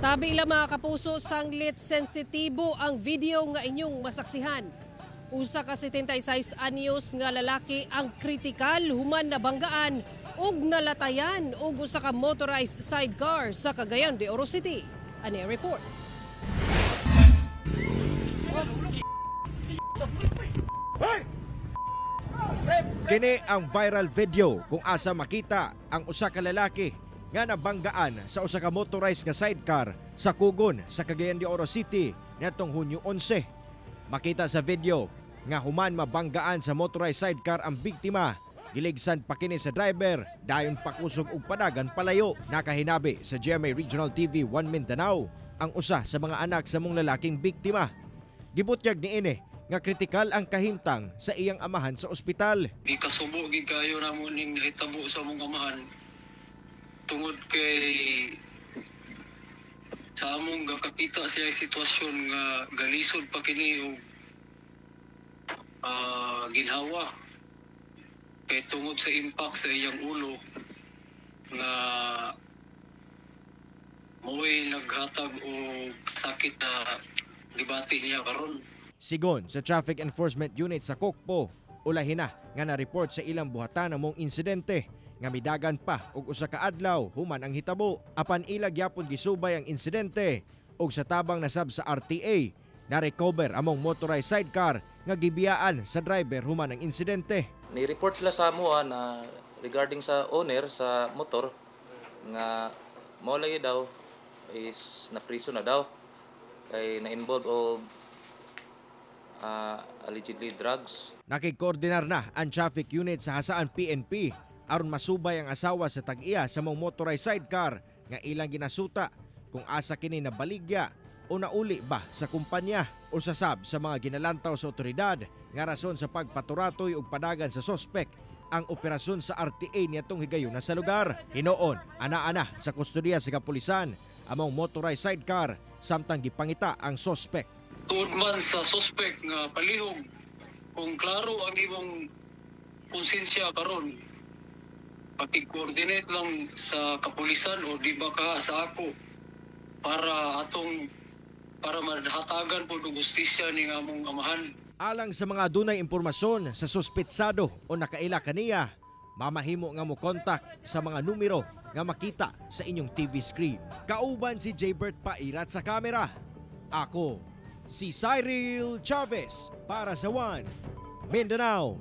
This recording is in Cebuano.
Tabi lang, mga kapuso, sanglit sensitibo ang video nga inyong masaksihan. Usa ka 76 anyos nga lalaki ang kritikal human nabanggaan ug nalatayan og usa ka motorized sidecar sa Cagayan de Oro City. Ani report. Kini ang viral video kung asa makita ang usa ka lalaki nga nabanggaan sa usa ka motorized nga sidecar sa Kugon sa Cagayan de Oro City niadtong Hunyo 11. Makita sa video nga human mabanggaan sa motorized sidecar ang biktima, giligsan pa kini sa driver dayon pakusog og padagan palayo. Nakahinabi sa GMA Regional TV 1 Mindanao ang usa sa mga anak sa mong lalaking biktima. Gibutyag niini nga kritikal ang kahimtang sa iyang amahan sa ospital. Gikasubo gid kayo namo ning nahitabo sa among amahan tungod kay sa among gakakita siya sitwasyon nga galisod pa kini og ginhawa kay tungod sa impact sa iyang ulo nga mo'y naghatag og sakit na gibati niya karon. Sigon sa Traffic Enforcement Unit sa Kokpo, ulahin na nga na-report sa ilang buhatan ang mong insidente nga midagan pa og usa ka adlaw human ang hitabo. Apan ila gyapon gisubay ang insidente ug sa tabang nasab sa RTA na-recover among motorized sidecar nga gibiyaan sa driver human ang insidente. Ni-report sila sa amoa na regarding sa owner sa motor nga mao lagi daw is napriso na daw kay na-involve og allegedly drugs. Nakikoordinar na ang traffic unit sa Jasaan PNP aron masubay ang asawa sa tag-iya sa mong motorized sidecar nga ilang ginasuta kung asa kini nabaligya o nauli ba sa kumpanya o sa sab sa mga ginalantaw sa otoridad nga rason sa pagpaturatoy og padagan sa sospek ang operasyon sa RTA niadtong higayuna sa lugar. Hinuon, ana-ana sa kustodiya sa kapulisan among motorized sidecar samtang gipangita ang sospek. Tuod man sa suspect nga palihog kung klaro ang imong konsensya karon, paki-coordinate lang sa kapulisan o di ba ka sa ako para atong para mahatagan po og hustisya ning among amahan. Alang sa mga adunay impormasyon sa suspetsado o nakaila kaniya, mamahimo nga mo kontak sa mga numero nga makita sa inyong TV screen. Kauban si Jaybert Pairat sa kamera. Ako, si Cyril Chavez para sa One Mindanao.